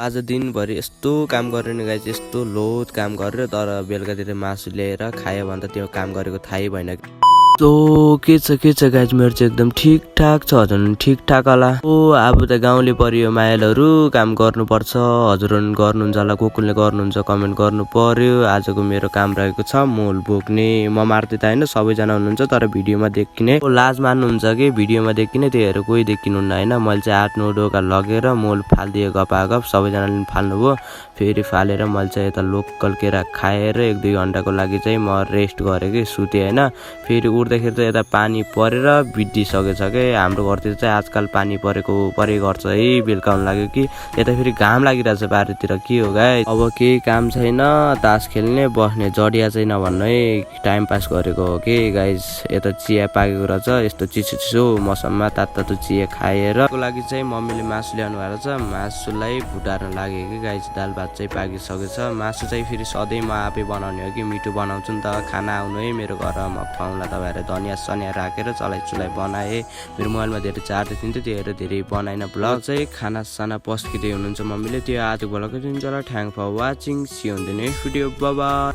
आज दिनभरि यस्तो काम गरेर नि गाइज, यस्तो लोड काम गरेर तर बेलुकातिर मासु ल्याएर खायो भने त त्यो काम गरेको थाहै भएन। सो के छ गाइज, मेरो चाहिँ एकदम ठिकठाक छ। हजुर ठिकठाक होला। अब त गाउँले परियो माइलहरू काम गर्नुपर्छ। हजुरहरू गर्नुहुन्छ होला, कोले गर्नुहुन्छ कमेन्ट गर्नु पर्यो। आजको मेरो काम रहेको छ मोल बोक्ने। म मार्दै त होइन, सबैजना हुनुहुन्छ तर भिडियोमा देखिने लाज मान्नुहुन्छ कि भिडियोमा देखिने त्योहरू कोही देखिनुहुन्न होइन। मैले चाहिँ 8-9 डोका लगेर मोल फालिदिएँ गपागप, सबैजनाले फाल्नुभयो। फेरि फालेर मैले चाहिँ यता लोकल केरा खाएर 1-2 घन्टाको लागि चाहिँ म रेस्ट गरेँ कि सुतेँ होइन। फेरि उठ्दाखेरि त यता पानी परेर बितिसकेछ कि हाम्रो घरतिर चाहिँ आजकल पानी परे गर्छ है। बेलुका हुन लाग्यो कि यता फेरि घाम लागिरहेछ बारीतिर, के हो गाइस। अब केही काम छैन, तास खेल्ने बस्ने, जडिया चाहिँ नभन्नु है, टाइम पास गरेको हो कि गाइस। यता चिया पाकेको रहेछ, यस्तो चिसो मौसममा तातो चिया खाएर को लागि चाहिँ मम्मीले मासु ल्याउनु भएको छ। मासुलाई फुटार्न लाग्यो कि गाइस। दाल भात चाहिँ पाकिसकेछ। मासु चाहिँ फेरि सधैँ म आफै बनाउने हो कि, मिठो बनाउँछु नि त। खाना आउनु है मेरो घरमा, खुवाउँला तपाईँहरू। धनियाँ सनियाँ राखेर चलाइ बनाएँ। मेरो मोबाइलमा धेरै चार्ज थिन्थ्यो, त्यो हेरेर धेरै बनाइन ब्लग चाहिँ। खाना साना पस्किँदै हुनुहुन्छ मम्मीले, त्यो आजको ब्लग दिन्छ होला। Thank for watching, see you in the next video, bye by.